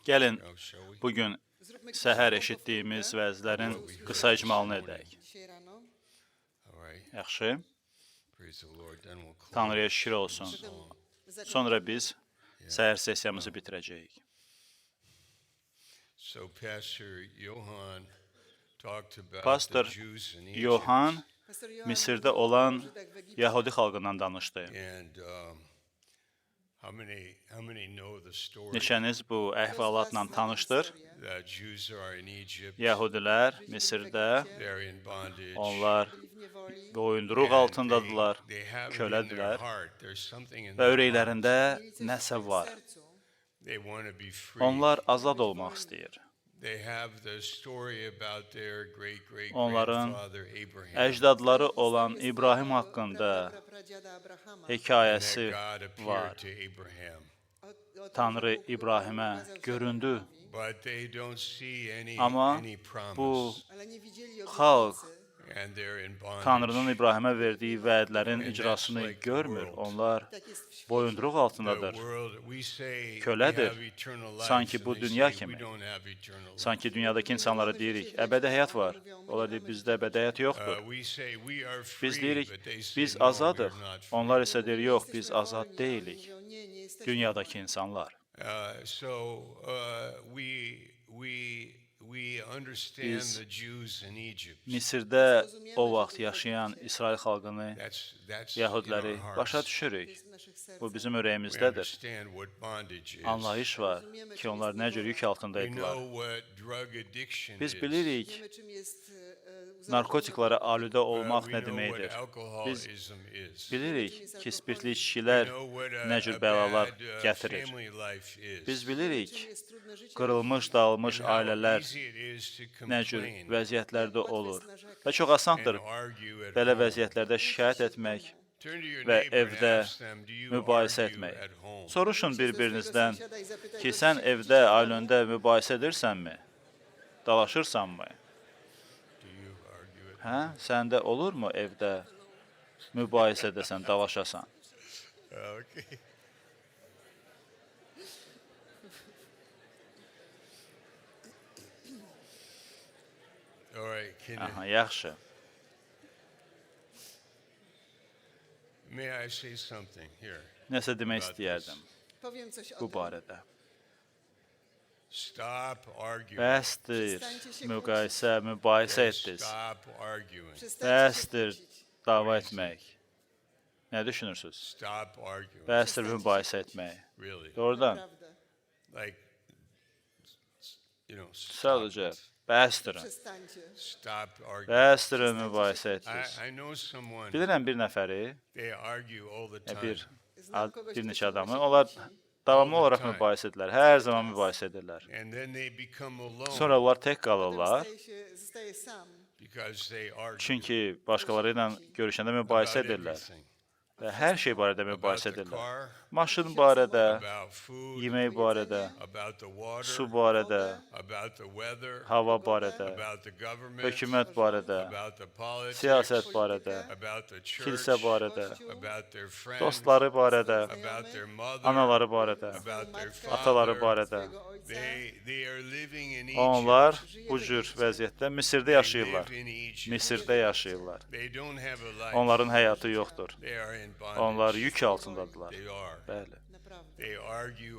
Gəlin, bugün səhər eşitdiyimiz vəzlərin qısa icmalını edək. Yaxşı. Tanrıya şükür olsun. Sonra biz səhər sessiyamızı bitirəcəyik. Pastor Yohan Misirdə olan Yahudi xalqından danışdı. Neçəniz bu əhvalatla tanışdır? Yahudilər Misirdə, onlar boyunduruq altındadılar, kölədilər və ürəklərində nəsə var. Onlar azad olmaq istəyir. Onların əcdadları olan İbrahim haqqında hekayəsi var. Tanrı İbrahimə göründü. Amma bu xalq Tanrının İbrahimə verdiyi vədlərin icrasını görmür. Onlar boyunduruq altındadır. Kölədir. Sanki bu dünya kimi. Sanki dünyadakı insanlara deyirik, əbədi həyat var. Onlar deyir, bizdə əbədi həyat yoxdur. Biz deyirik, biz azadıq. Onlar isə deyir, yox, biz azad deyilik. Dünyadakı insanlar. Biz Misirdə o vaxt yaşayan İsrail xalqını, Yahudiləri başa düşürük. Bu bizim ürəyimizdədir. Anlayış var ki, onlar nə cür yük altında idilər. Biz bilirik, narkotiklara alüdə olmaq nə deməkdir. Biz bilirik ki, spirtli içkilər nə cür bəlalar gətirir. Biz bilirik, qırılmış, dağılmış ailələr nə cür vəziyyətlərdə olur. Və çox asandır belə vəziyyətlərdə şikayət etmək və evdə mübahisə etmək. Soruşun bir-birinizdən ki, sən evdə, ailəndə mübahisə edirsənmi? Dalaşırsanmı? Hə? Səndə olurmu evdə mübahisə edəsən, dalaşasan? Aha, yaxşı. Nəsə demək istəyərdim bu barədə. Bəsdir, müqayisə, mübahisə etdiniz. Bəsdir dava etmək. Nə düşünürsünüz? Bəsdir mübahisə etmək. Doğrudan. Sadəcə bəsdirin. Bəsdirin mübahisə etdiniz. Bilirəm bir nəfəri, bir neçə adamı, onlar davamlı olaraq mübahisə edirlər. Hər zaman mübahisə edirlər. Sonra onlar tək qalırlar. Çünki başqaları ilə görüşəndə mübahisə edirlər. Və hər şey barədə mübahisə edirlər. Maşın barədə, yemək barədə, su barədə, hava barədə, hökumət barədə, siyasət barədə, kilsə barədə, dostları barədə, anaları barədə, ataları barədə. Onlar bu cür vəziyyətdə Misirdə yaşayırlar. Misirdə yaşayırlar. Onların həyatı yoxdur. Onlar yük altındadılar. Bəli.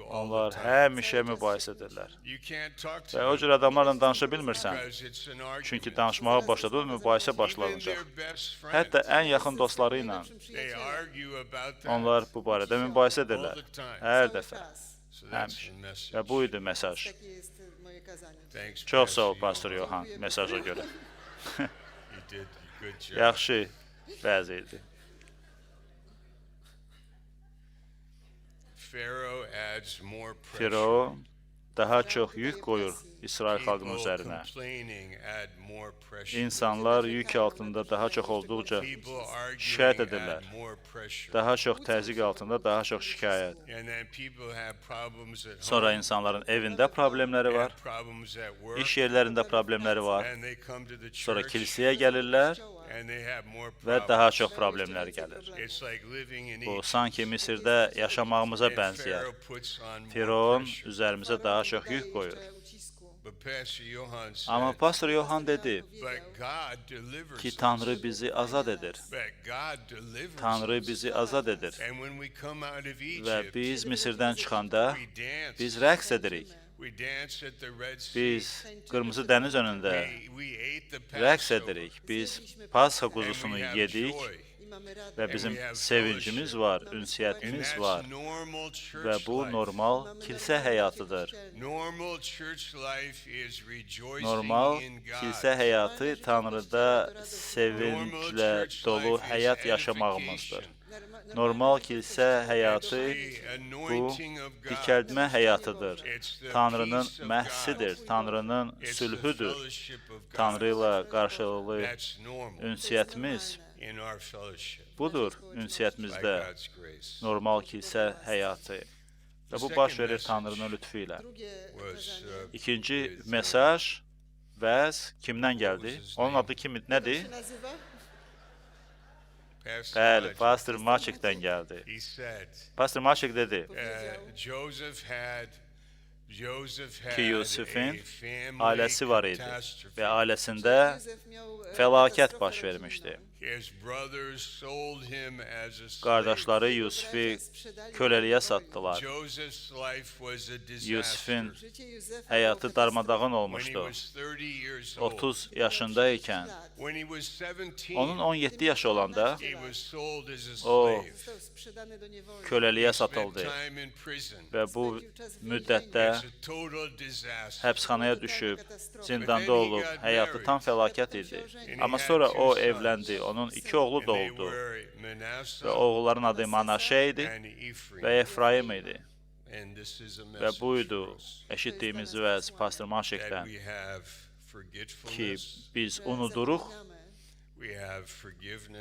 Onlar həmişə mübahisə edirlər. Və o cür adamlarla danışa bilmirsən. Çünki danışmağa başladı, mübahisə başlanacaq. Hətta ən yaxın dostları ilə onlar bu barədə mübahisə edirlər. Hər dəfə. Həmişə. Və bu idi mesaj. Çox sağ ol, Pastor Yohan, mesaja görə. Yaxşı vəz idi. Firavun Daha çox yük qoyur İsrail xalqının üzərinə. İnsanlar yük altında daha çox olduqca şikayət edirlər. Daha çox təzyiq altında daha çox şikayət. Sonra insanların evində problemləri var, iş yerlərində problemləri var. Sonra kilsəyə gəlirlər və daha çox problemlər gəlir. Bu, sanki Misirdə yaşamağımıza bənzəyər. Firon üzərimizə daha çox yük qoyur. Amma Pastor Yohan dedi ki, Tanrı bizi azad edir. Tanrı bizi azad edir. Və biz Misirdən çıxanda biz rəqs edirik. Biz Qırmızı dəniz önündə rəqs edirik. Biz Pasxa quzusunu yedik və bizim sevincimiz var, ünsiyyətimiz var və bu normal kilsə həyatıdır. Normal kilsə həyatı Tanrıda sevinclə dolu həyat yaşamağımızdır. Normal kilsə həyatı bu dikəltmə həyatıdır. Tanrının məhsidir, Tanrının sülhüdür. Tanrı ilə qarşılıqlı ünsiyyətimiz budur ünsiyyətimizdə normal kilsə həyatı. Və bu baş verir Tanrının lütfü ilə. İkinci mesaj, vəz kimdən gəldi? Onun adı kim, nədir? Bəli, Pastor Maçikdən gəldi. Pastor Maçik dedi ki, Yusufin ailəsi var idi və ailəsində fəlakət baş vermişdi. Qardaşları Yusufi köləliyə satdılar. Yusufin həyatı darmadağın olmuşdu. 30 yaşında ikən, onun 17 yaşı olanda o köləliyə satıldı və bu müddətdə həbsxanaya düşüb, zindanda olub, həyatı tam fəlakət idi. Amma sonra o evləndi, onun iki oğlu da oldu və oğulların adı Manaşe idi və Efraim idi. Və buydu eşitdiyimiz vəz Pastor Maşekdən ki, biz unuduruq,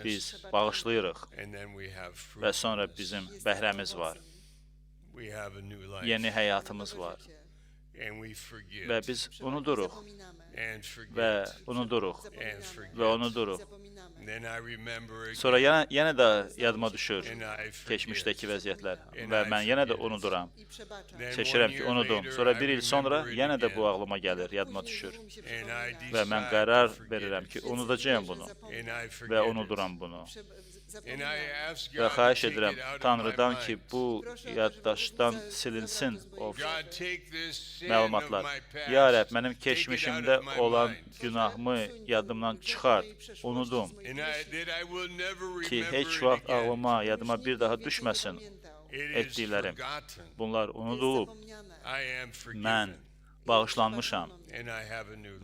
biz bağışlayırıq və sonra bizim bəhrəmiz var, yeni həyatımız var və biz unuduruq və unuduruq və unuduruq. Sonra yenə də yadıma düşür keçmişdəki vəziyyətlər və mən yenə də unuduram. Seçirəm ki, unudum. Sonra bir il sonra yenə də bu ağlıma gəlir, yadıma düşür. Və mən qərar verirəm ki, unudacağam bunu və unuduram bunu. Və xahiş edirəm Tanrıdan ki, bu yaddaşdan silinsin o məlumatlar. Ya Rəbb, mənim keçmişimdə olan günahımı yadımdan çıxart, unudum ki, heç vaxt ağlıma, yadıma bir daha düşməsin etdiklərim. Bunlar unudulub. Mən bağışlanmışam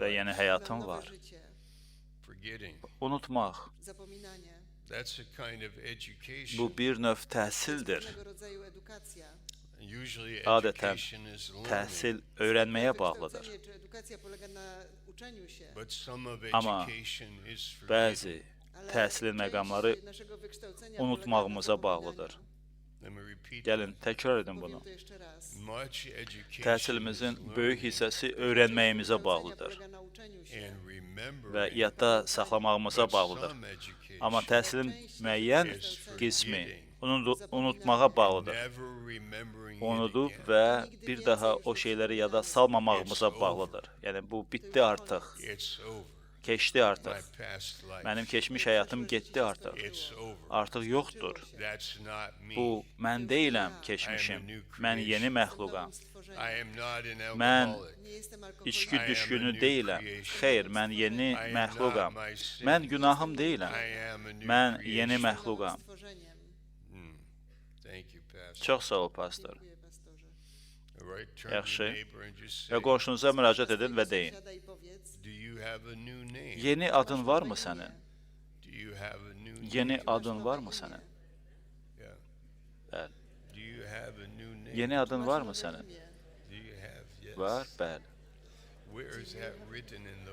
və yeni həyatım var. Unutmaq. Bu bir növ təhsildir. Adətən təhsil öyrənməyə bağlıdır. Amma bəzi təhsilin məqamları unutmağımıza bağlıdır. Gəlin, təkrar edin bunu. Təhsilimizin böyük hissəsi öyrənməyimizə bağlıdır və yadda saxlamağımıza bağlıdır. Amma təhsilin müəyyən qismi unutmağa bağlıdır. Unudub və bir daha o şeyləri yada salmamağımıza bağlıdır. Yəni, bu bitdi artıq. Keçdi artıq. Mənim keçmiş həyatım getdi artıq. Artıq yoxdur. Bu, mən deyiləm keçmişim. Mən yeni məxluqam. Mən içki düşkünü deyiləm. Xeyr, mən yeni məxluqam. Mən günahım deyiləm. Mən yeni məxluqam. Çox sağ ol, pastor. Yaxşı. Və qonşunuza müraciət edin və deyin. Yeni adın varmı sənin? Yeni adın varmı sənin? Bəli. Yeni adın varmı sənin? var? Bəli.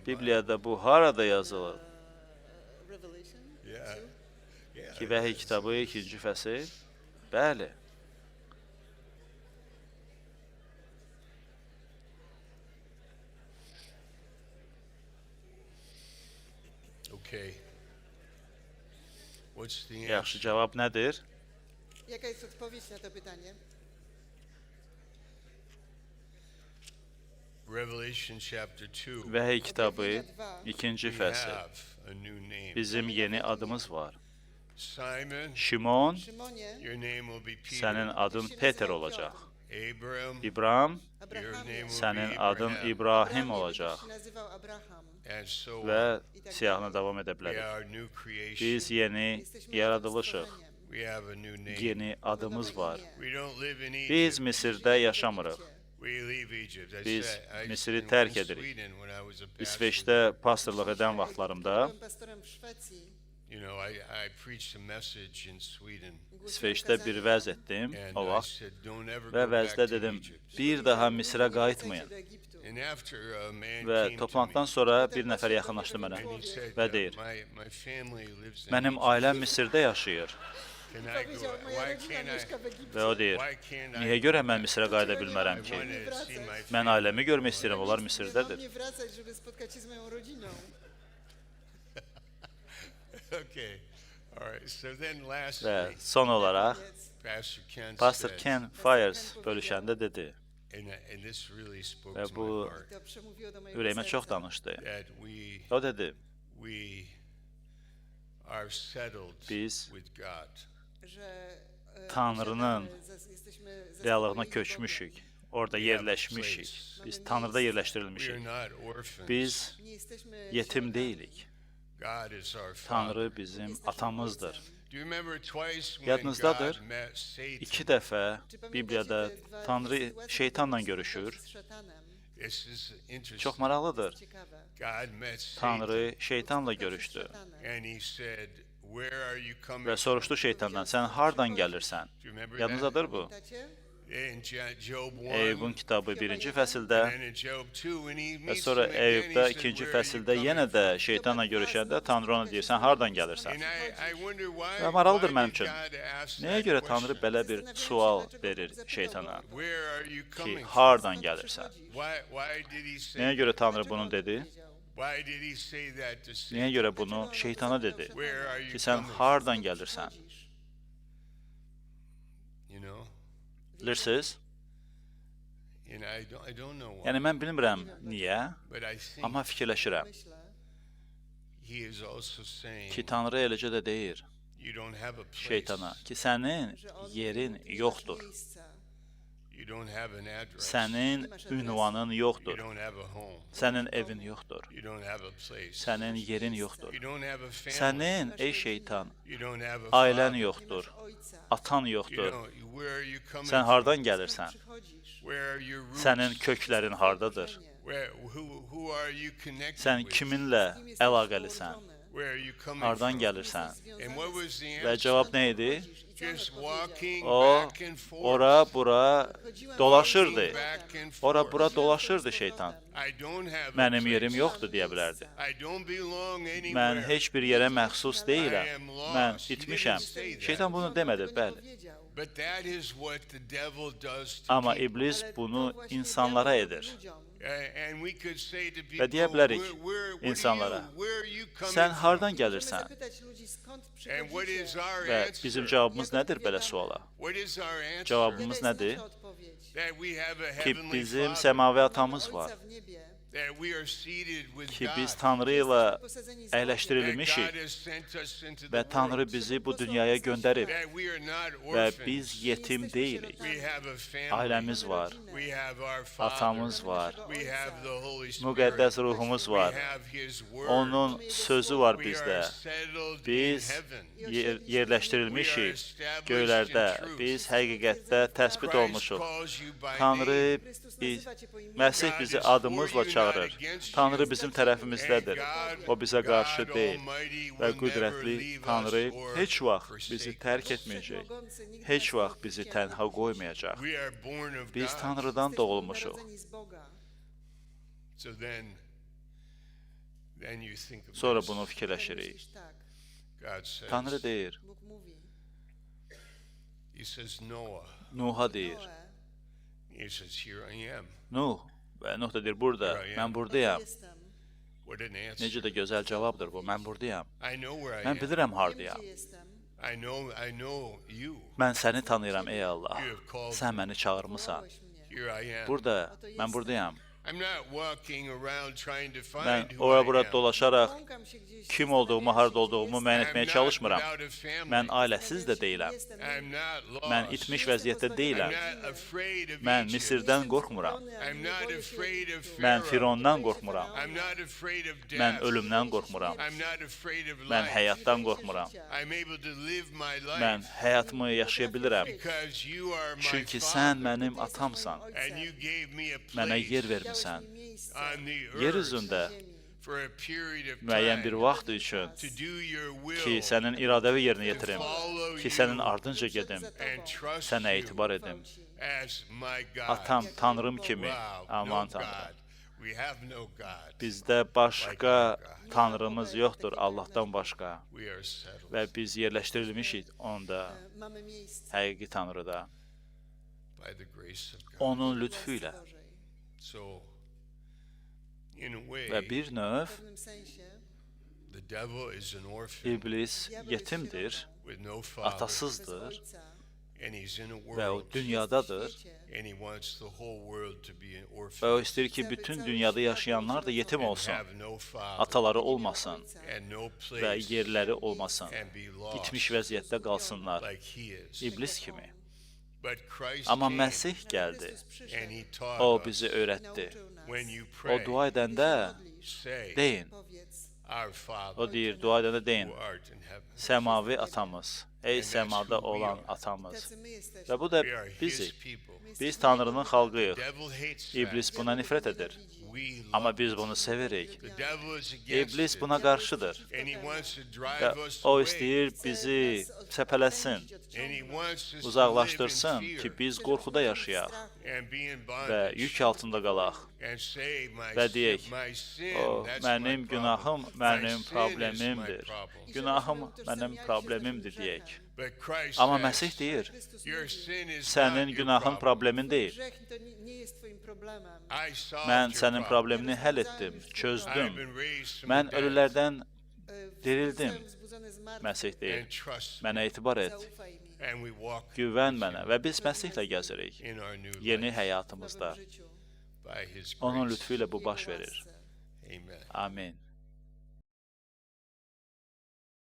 Bibliyada bu harada yazılır? Ki, Vəhiy kitabı 2-ci fəsil? Bəli. Yaxşı, cavab nədir? Jaka jest odpowiedź na to pytanie? Vəhiy kitabı 2-ci fəsil. Bizim yeni adımız var. Şimon, sənin adın Peter olacaq. İbrahim, sənin adın İbrahim olacaq. Və siyahına davam edə bilərik. Biz yeni yaradılışıq. Yeni adımız var. Biz Misirdə yaşamırıq. Biz Misiri tərk edirik. İsveçdə pastorluq edən vaxtlarımda, İsveçdə bir vəz etdim o vaxt və vəzdə dedim, bir daha Misirə qayıtmayın. Və toplantıdan sonra bir nəfər yaxınlaşdı mənə və deyir, mənim ailəm Misirdə yaşayır. Və o deyir, niyə görə mən Misirə qayıda bilmərəm ki? Mən ailəmi görmək istəyirəm, onlar Misirdədir. Və son olaraq, Pastor Ken Fires bölüşəndə dedi və bu ürəyimə çox danışdı. O dedi, biz Tanrının reallığına köçmüşük, orada yerləşmişik, biz Tanrıda yerləşdirilmişik. Biz yetim deyilik. Tanrı bizim atamızdır. Yadınızdadır, 2 dəfə Bibliyada Tanrı şeytanla görüşür. Çox maraqlıdır. Tanrı şeytanla görüşdü və soruşdu şeytandan, sən hardan gəlirsən? Yadınızdadır bu? Eyyubun kitabı 1-ci fəsildə və sonra Eyyubda 2-ci fəsildə yenə də şeytanla görüşəndə Tanrı ona deyir, sən hardan gəlirsən? Və maraqlıdır mənim üçün. Nəyə görə Tanrı belə bir sual verir şeytana ki, hardan gəlirsən? Nəyə görə Tanrı bunu dedi? Nəyə görə bunu şeytana dedi ki, sən hardan gəlirsən? Bilirsiniz? Yəni, mən bilmirəm niyə, amma fikirləşirəm ki, Tanrı eləcə də deyir şeytana ki, sənin yerin yoxdur, sənin ünvanın yoxdur, sənin evin yoxdur, sənin yerin yoxdur, sənin, ey şeytan, ailən yoxdur, atan yoxdur, sən hardan gəlirsən, sənin köklərin hardadır, sən kiminlə əlaqəlisən, hardan gəlirsən? Və cavab nə idi? O, ora, bura dolaşırdı. Ora, bura dolaşırdı şeytan. Mənim yerim yoxdur deyə bilərdi. Mən heç bir yerə məxsus deyiləm. Mən itmişəm. Şeytan bunu demədi, bəli. Amma iblis bunu insanlara edir. Və deyə bilərik insanlara, sən hardan gəlirsən? Və bizim cavabımız nədir belə suala? Cavabımız nədir? Ki, bizim səmavi atamız var. Ki, biz Tanrı ilə əyləşdirilmişik və Tanrı bizi bu dünyaya göndərib və biz yetim deyilik. Ailəmiz var, atamız var, müqəddəs ruhumuz var, onun sözü var bizdə. Biz yerləşdirilmişik göylərdə, biz həqiqətdə təsbit olmuşuq. Tanrı, Məsih bizi adımızla çağırır. Tanrı bizim tərəfimizdədir. O bizə qarşı deyil və qüdrətli Tanrı heç vaxt bizi tərk etməyəcək. Heç vaxt bizi tənha qoymayacaq. Biz Tanrıdan doğulmuşuq. Sonra bunu fikirləşirik. Tanrı deyir, Nuha deyir, Nuh, və Nuh da deyir, burada, mən buradayam. Necə də gözəl cavabdır bu, mən buradayam. Mən bilirəm hardayam. Mən səni tanıyıram, ey Allah. Sən məni çağırmısan. Burada, mən buradayam. Mən ora-bura dolaşaraq kim olduğumu, harada olduğumu müəyyən etməyə çalışmıram. Mən ailəsiz də deyiləm. Mən itmiş vəziyyətdə deyiləm. Mən Misirdən qorxmuram. Mən Firondan qorxmuram. Mən ölümdən qorxmuram. Mən həyatdan qorxmuram. Mən həyatımı yaşaya bilirəm. Çünki sən mənim atamsan. Mənə yer vermisən. Yer üzündə müəyyən bir vaxt üçün ki, sənin iradəvi yerinə yetirim, ki, sənin ardınca gedim, sənə etibar edim. Atam, Tanrım kimi, aman Tanrım. Bizdə başqa Tanrımız yoxdur, Allahdan başqa. Və biz yerləşdirilmişik onda, həqiqi Tanrıda, onun lütfü ilə. Və bir növ iblis yetimdir, atasızdır və o dünyadadır və o istəyir ki, bütün dünyada yaşayanlar da yetim olsun, ataları olmasın və yerləri olmasın, itmiş vəziyyətdə qalsınlar, iblis kimi. Amma Məsih gəldi, o bizi öyrətdi. O dua edəndə deyin, o deyir, dua edəndə deyin, səmavi atamız, ey səmada olan atamız. Və bu da bizik. Biz Tanrının xalqıyıq. İblis buna nifrət edir. Amma biz bunu sevirik. İblis buna qarşıdır. Və o istəyir bizi səpələsin, uzaqlaşdırsın ki, biz qorxuda yaşayaq və yük altında qalaq və deyək, o, mənim günahım mənim problemimdir, günahım mənim problemimdir deyək. Amma Məsih deyir, sənin günahın problemin deyil. Mən sənin problemini həll etdim, çözdüm. Mən ölülərdən dirildim. Məsih deyir, mənə etibar et, güvən mənə və biz Məsihlə gəzirik yeni həyatımızda. Onun lütfü ilə bu baş verir. Amin.